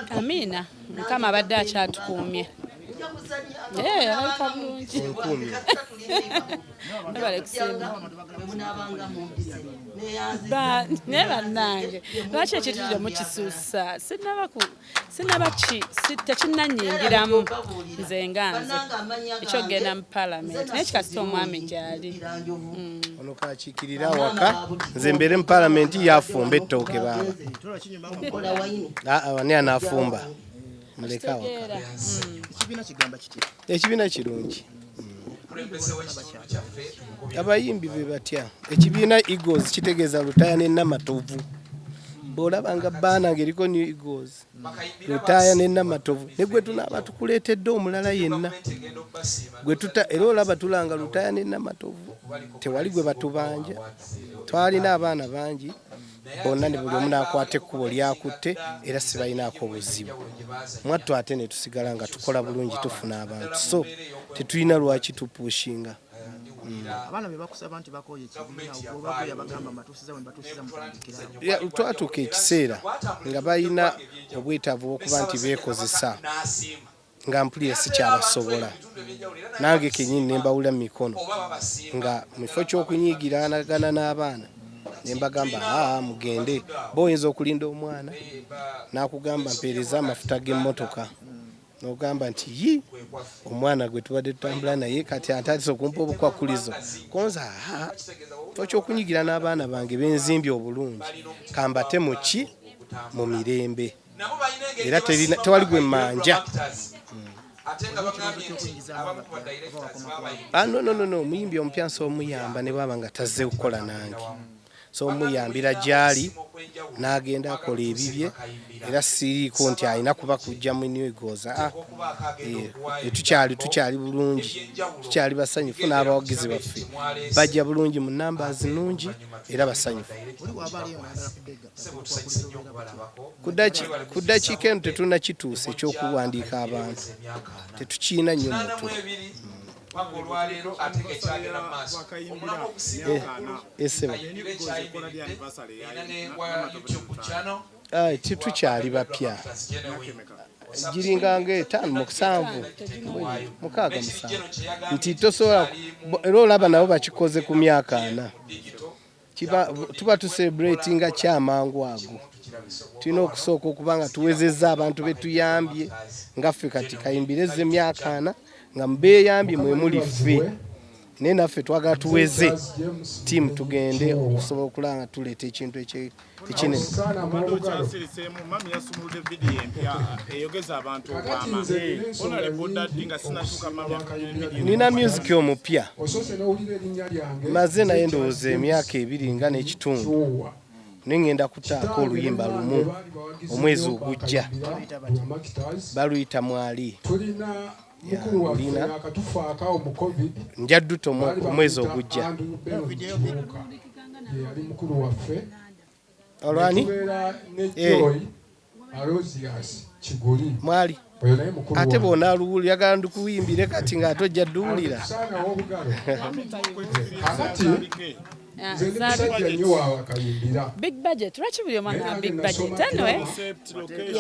Amiina, Mukama abadde akyatukuumye. Eh, alabika bulungi. Webale kusiima. Naye bannange, lwaki ekintu kino mukisussa? Sinnaba ku sinnaba ki tekinnannyingiramu nze nga nze ekyokugenda mu palamenti, naye kikasita omwami gyali. Ono kakiikirira awaka, nze mbeere mu palamenti, yafumba ettooke baaba. Aa, ani anaafumba? Muleke awaka. Ekibiina kirungi. Abayimbi be batya ekibiina Eagles kitegeeza Lutaaya ne Namatovu. Bw'olaba nga baana ng'eriko New Eagles, Lutaaya ne Namatovu, ne gwe tunaaba tukuleetedde omulala yenna gwe tuta, era olaba tulanga Lutaaya ne Namatovu, tewali gwe batubanja. Twalina abaana bangi bonna ne buli omu n'akwata ekkubo lyakutte, era sibalinaako buzibu. Mwattu ate ne tusigala nga tukola bulungi, tufuna abantu, so tetulina lwaki tupushinga. Abaana be bakusaba nti bakooye ekibiina, oba yabagamba mbatuusiza we mbatuusiza, mutandikirawo. Twatuuka ekiseera nga balina obwetaavu bw'okuba nti beekozesa, nga mpulira sikyabasobola, nange kenyini ne mbawulira mu mikono nga mu kifo ky'okunyiigiranagana n'abaana ne mbagamba, "Aa, mugende." Ba oyinza okulinda omwana n'akugamba, "Mpeereza amafuta g'emmotoka," n'ogamba nti, "Yi, omwana gwe tubadde tutambula naye kati atandise okumpa obukwakulizo konza." Aa, kifo ky'okunyigira n'abaana bange benzimbye obulungi, kambate mu ki mu mirembe, era tewali gwe mmanja. Ah, no, no, no, no. Omuyimbi omupya nsobola omuyamba ne bwaba nga tazze kukola nange, so omuyambira gy'ali n'agenda akola ebibye, era siriiko nti alina kuba kujja mu New Eagles. Ah, tukyali bulungi, tukyali basanyufu n'abawagizi baffe bajja bulungi mu numbers nungi era basanyufu. Oli waba aliyo ng'ayagala kubegatta, okwakuliza obeera butya? Ku ddakiika eno tetunnakituusa ekyokuwandiika abantu, tetukiina nnyo mutwe. Paka olwaleero ate ngaekyagenda mu maaso omulamwa ogusinga Esebo. Erina ne wa YouTube channel. Ah, tukyali bapya, giringa nga etaano, musanvu, mukaaga, musanvu, nti tosobola era olaba nabo bakikoze ku myaka 40. Tuba tucelebratinga kyamangu ago, tulina okusooka okuba nga tuwezezza abantu betuyambye nga ffe. Kati kayimbireze emyaka 40 nga mubeeyambye mwe muli ffe, naye naffe twagala tuweze tiimu, tugende okusobola okulaba nga tuleeta ekintu ekinene. Obadde okyasiriseemu, mami yasumuludde vidiyo empya eyogeza abantu obwama. Honorable Daddy, nga sinatuuka, mami video. Nina music omupya maze naye ndowooza emyaka 2 nga n'ekitundu, naye ngenda kutaako oluyimba lumu omwezi ogujja, baluyita Mwali. Tulina mukulu waffe akatufaako awo mu COVID. Njadduta omwezi ogujja. Andrew Benon Kibuuka ye yali mukulu waffe. Olwani? Tubeera ne Eh. Joy Alozias Kiguli. Mwali. Oyo naye mukulu Ate wange. bw'onaaluwulira, yagala ndikuyimbire kati ng'ate ojja dduwulira. Tusaanawo obugalo. Kakati nze ndi musajja nnyo waawe akayimbira. Big budget, lwaki buli omu Naye agamba nange big budget? nasoma Anyway, Concept, location,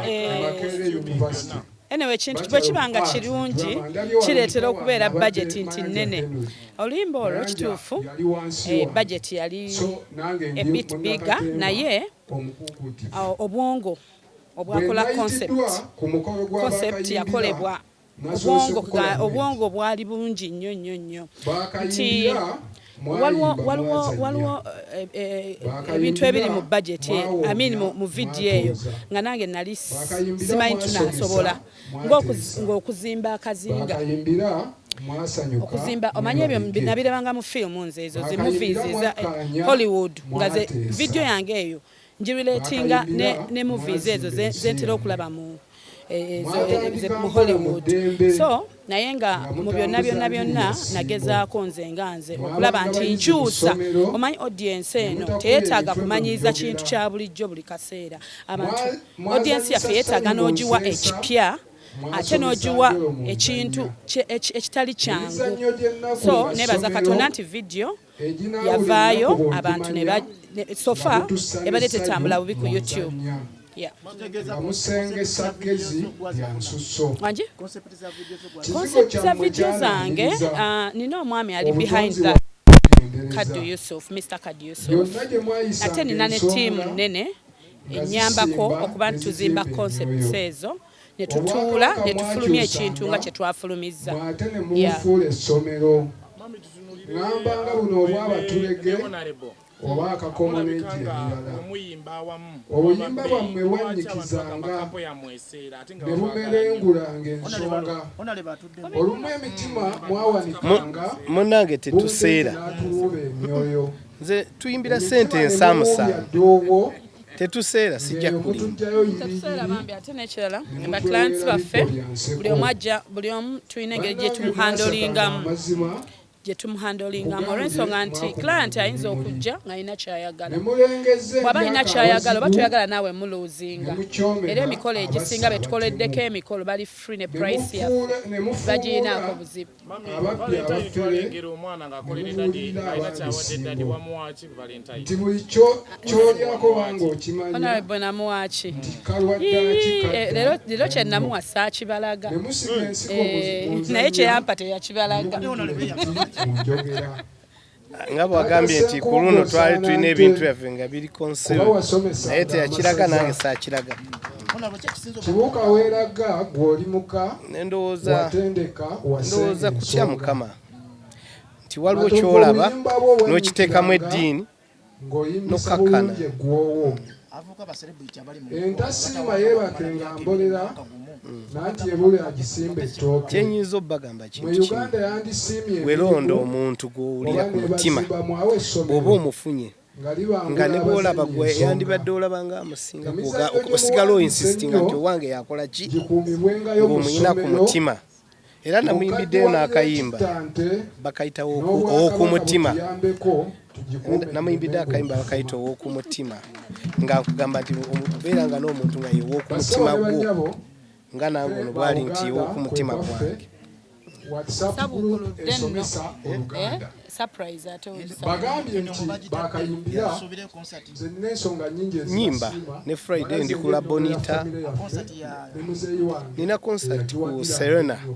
yeah. Makerere University. Anyway, ekintu bwe kiba nga kirungi kireetera okubeera budget nti nnene. Oluyimba olwo kituufu, budget yali a bit bigger, naye obwongo obwakola concept yakolebwa obwongo bwali bungi nnyo nnyo nnyo, nti waliwo ebintu ebiri mu budget, I mean mu video eyo, nga nange nali simanyi tunasobola, ng'okuzimba akazinga, okuzimba, omanyi ebyo nabirabanga mu firimu nze, ezo zi movies eza Hollywood, nga ze video yange eyo ngirelatinga ne movies ezo zentera okulaba mu ezo mu Hollywood. So naye nga mu byonna byonna byonna nagezaako nze nga nze okulaba nti nkyusa. Omanyi audience eno teyeetaaga kumanyiiza kintu kya bulijjo buli kaseera. Abantu, audience yaffe yeetaaga n'ogiwa ekipya, ate n'ogiwa ekintu ekitali kyangu. So nebaza Katonda nti video yavaayo, abantu ne So far ebadde tetambula bubi ku YouTube. Wangi? Concept za video zange, nina omwami ali behind that, Kaddu Yusuf, Mr Kaddu Yusuf, ate nina ne ttiimu nnene ennyambako okuba nti tuzimba concepts ezo ne tutuula ne tufulumya ekintu nga kye twafulumizza. Yeah. Ŋŋamba nga buno obw'abatulege oba akakomo n'egyo emirala. Obuyimba bwammwe bwannyikizanga ne bumerengulanga ensonga. Olumu emitima mwawanikanga Munnange, Bunkenke tetuseera. n'atuwuuba emyoyo. Nze tuyimbira Emitima sente ne ensaamusaamu. muwuubya ddoowo Tetuseera, sijja ng'eyo kulimba. mutuggyayo Tetuseera yiriyiri bambi. Ate n'ekirala, ne ba clients mutweweera baffe, bibbo bya nseko. buli omu ajja, buli omu tulina engeri gye Bannange, mwasakanga tumuhandolingamu amazima gye tumuhandolingamu nkugambye olw'ensonga nti mwakumanga client ayinza ebimuli. okujja ng'alina kyayagala. Ne mulengezza Bw'aba alina ebyaka kyayagala oba abazigu toyagala naawe ne muluuzinga. Era mukyomera emikolo egisinga abassa be tukoleddeko abatemu. emikolo bali free ne Ne price yaffe mufuula ne bagirinaako mufuula buzibu. ababbi Valentine abafere twalengera omwana ne ng'akolera daddy mubuulirira alina abandi kyawadde daddy. ssingo Wamuwaki Valentine? Nti buli ky'olyako banga okimanya Honorable namuwaki? Nti kalwaddaaki kadda Leero kye nnyo. namuwa saakibalaga. Ne musiga ensigo mu Naye nzannya kye yampa ne teyakibalaga. mukubira emiti mu njogera. Nga bwagambye Taata nti ku Ssenkungu luno twali osaana tulina nte ebintu byaffe nga biri kuba concealed, naye wasomesanga teyakiraga, nange amasaza. saakiraga. Kibuuka weeraga gw'oli muka Ne ndowooza watendeka wasenga ndowooza kutya ensonga. Mukama nti waliwo Matovu, kyolaba obuyimba bwo n'okiteekamu bwannyikiranga eddiini ng'oyimbisa n'okkakkana. bulungi eggwoowo. Entasiima yeebake nga mbolera nanti ebule agisimba ettooke. Kyenyinza obbagamba Mu kintu kimu: Uganda yandisiimye weronda emirimu omuntu gw'owulira oba ku mutima, nebazimbamu awo bw'oba essomero omufunye nga nga libangula ne bw'olaba abazannya gwe ensonga. yandibadde olaba nga amusinga, Emizannyo gye osigala muwandiise oinsistinga ennyo nti owange yakola ki, gikuumibwengayo mu ng'omuyina ku ssomero. mutima. Era namuyimbiddeyo Mukadde n'akayimba w'ekitante bakayita n'Obwakabaka ow'okumutima. butuyambeko tugikuume Namuyimbidde tulemenga akayimba bakayita okufuma. ow'okumutima, nga nkugamba nti obeera nga n'omuntu nga ye Bassebo ow'okumutima ne gwo, bannyabo, nga nange ffe ono ba bwali nti Buganda kwe ow'okumutima kwaffe gwange. WhatsApp group Sabuukuludde nno. esomesa Oluganda. Surprise ate oli. Bagambye nti bakayimbira nze nina ensonga nnyingi Nyimba ezibasiima ne Friday bagaze ndi ku La ng'ennono ya Bonita. famire yaffe ne muzeeyi wange Nina concert ku eyatuwagira Serena ennyo.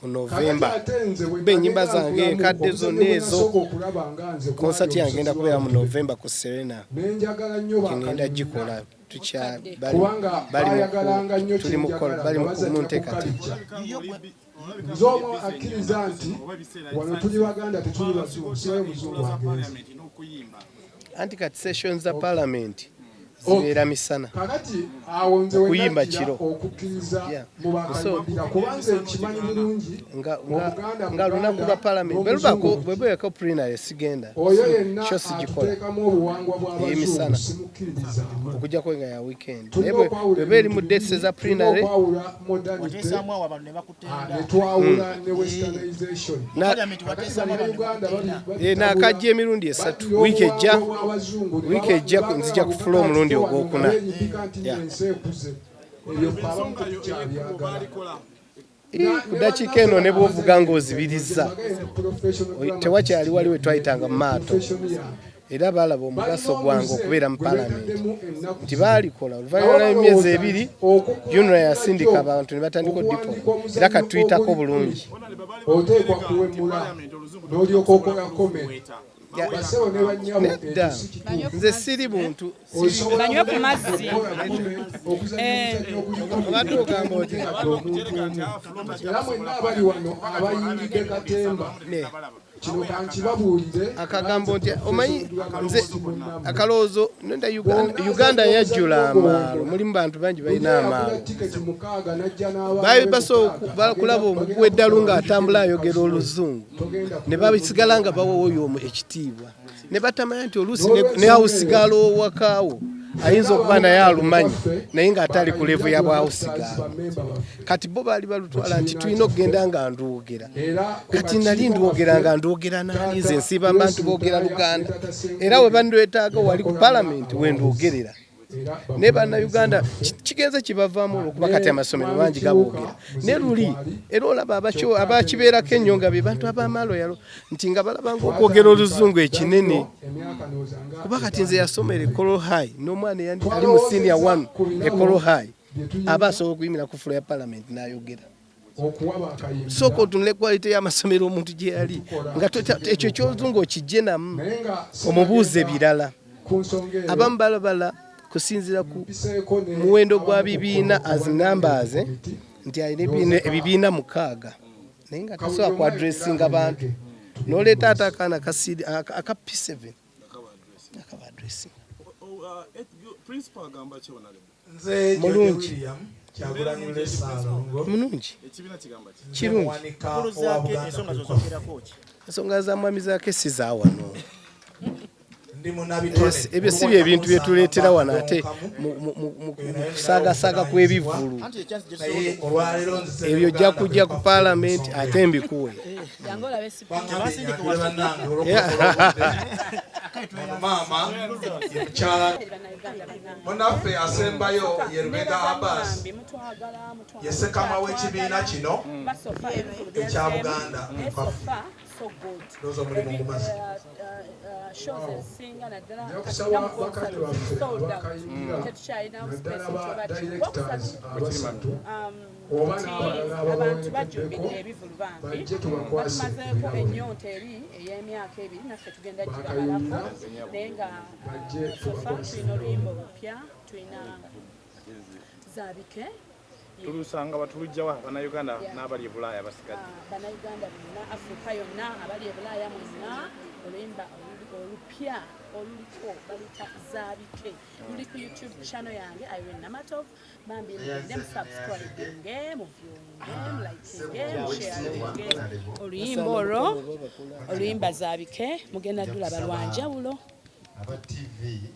mu Kakati November. ate nze bwe Kuba ennyimba nagenda zange nkulamu, enkadde omuzannyo zonna gwe ezo, nasooka okulaba nga nze gwali concert yange ngenda omusozi kubeera mu w'Abatulege. November ku Serena. Ne njagala nnyo Ngenda bakayimbira gikola tukya bali kubanga bali mu baayagalanga nnyo tuli mu kukola kyenjagala bali nga mu bazannya mu ku nteekateeka. kalijja. Nze omu akkiriza nti wano tuli Baganda, tetuli bazungu, sibayo muzungu agenze. Anti kati sessions za parliament zibeera misana, Kakati awo nze okuyimba wenajjira kiro. okukkiriza Yeah. mu bakayimbira kuba nze nkimanyi bulungi Nga Omuganda nga lunaku Muganda lwa parliament bwe n'Omuzungu lubaako muki. bwe bubeerako plenary sigenda, Oyo yenna sho sigikola atuteekamu obuwangwa bw'abazungu ey'emisana, simukkiririzaamu. okujjako nga ya weekend, naye Tulina okwawula bwe eri mu ebintu dates bibiri. eza Tulina plenary. okwawula modernity Wateesaamu awo abantu ne bakutenda. ne twawula ne westernization. Na- Parliament Kakati wateesaamu abantu ne Bannayuganda bakutenda. Naakajja emirundi esatu baddira wiiki ejja. obuwangwa bw'abazungu ne Wiiki ejja ne nzija baagala kufula omulundi ate wano nga ogwokuna. beeyimbika nti Yeah. ensi ekuze, ebyo ffe abamu tetukyabyagala. Ku ddakiika eno ne bw'ovuga ng'ozibiriza, tewakyali wali we twayitanga mu maato. Era baalaba omugaso gwange okubeera mu paalamenti nti baalikola oluvannyuma lw'emyezi 2 UNRA yasindika abantu ne batandika odipo, era kati tuyitako bulungi. Oteekwa kuwemula n'olyoka okola comment. Bassebo ne bannyabo, Nedda. ekyo si kituufu. Nze siri muntu Osobola Banywe ku mazzi. okukola comment, okuzannya omuzannyo oguli Obadde ogamba oti comedy omuntu omu. Era mwenna abali wano abayingidde katemba, Ne. kino kankibabuulire. Akagambo nti omanyi nze akalowoozo nenda Uganda, Uganda yajjula amaalo, mulimu bantu bangi balina amaalo. Tiketi 6 najja n'abaana Baali be basobola 6 kulaba omuguwa eddalu ng'atambula ayogera oluzungu ne babisigala nga bawa oyo ekitiibwa, ne batamanya nti oluusi ne awusigala owakaawo ayinza okuba naye alumanyi, naye ng'atali ku level ya bwawusigaalo. Kati bo baali balutwala nti tulina okugenda nga ndwogera. Kati nali ndwogera nga ndwogera nani? Nze nsiiba bantu boogera Luganda, era we bandwetaaga wali ku palamenti wendwogerera. Naye Bannayuganda kigenze kibavaamu olwokuba kati amasomero mangi gaboogera. Ne luli era olaba abakibeerako ennyo nga be bantu ab'amaloyalo nti nga balaba ng'okwogera oluzungu ekinene. Kuba kati nze yasomera e Kololo High n'omwana eyandi ali mu senior one e Kololo High aba asobola okuyimira ku floor ya parliament n'ayogera. Sooka otunule quality y'amasomero omuntu gye yali nga ekyo eky'oluzungu okijje namu omubuuze birala. Abamu balabala kusinziira ku muwendo gwa bibiina as numbers nti alina ebibiina 6 naye nga tasobola ku addressinga bantu. N'oleeta ate akaana aka P7 akaba addressinga. Mulungi. Mulungi. Kirungi. Ensonga za mwami Zaake si za wano. Ebyo si bye bintu bye tuleetera wano ate mu kusaagasaaga kw'ebivvulu. Ebyo ojja kujja ku paalamenti ate mbikuwe. Munnaffe asembayo ye Lubega Abbas, ye ssekama w'ekibiina kino ekya Buganda. Ndowooza omulimu gumaze. Abantu bajjumbidde ebivvulu bambi, batumazeeko ennyonta eri ey'emyaka 2 naffe tugenda gibamalako, naye nga sofa tulina oluyimba olupya, tulina Zaabike. Tulusanga batulujjawa Bannayuganda n'abali e Bulaaya basigadde. Bannayuganda bonna, Afrika yonna, abali e Bulaaya mwenna, oluyimba olupya oluliko baluyita Zaabike, luli ku YouTube channel yange Irene Namatovu. Bambi mugende musubscribinge, muvyunge, mulikinge, musharinge oluyimba olwo, oluyimba Zaabike mugenda dulaba lwa njawulo.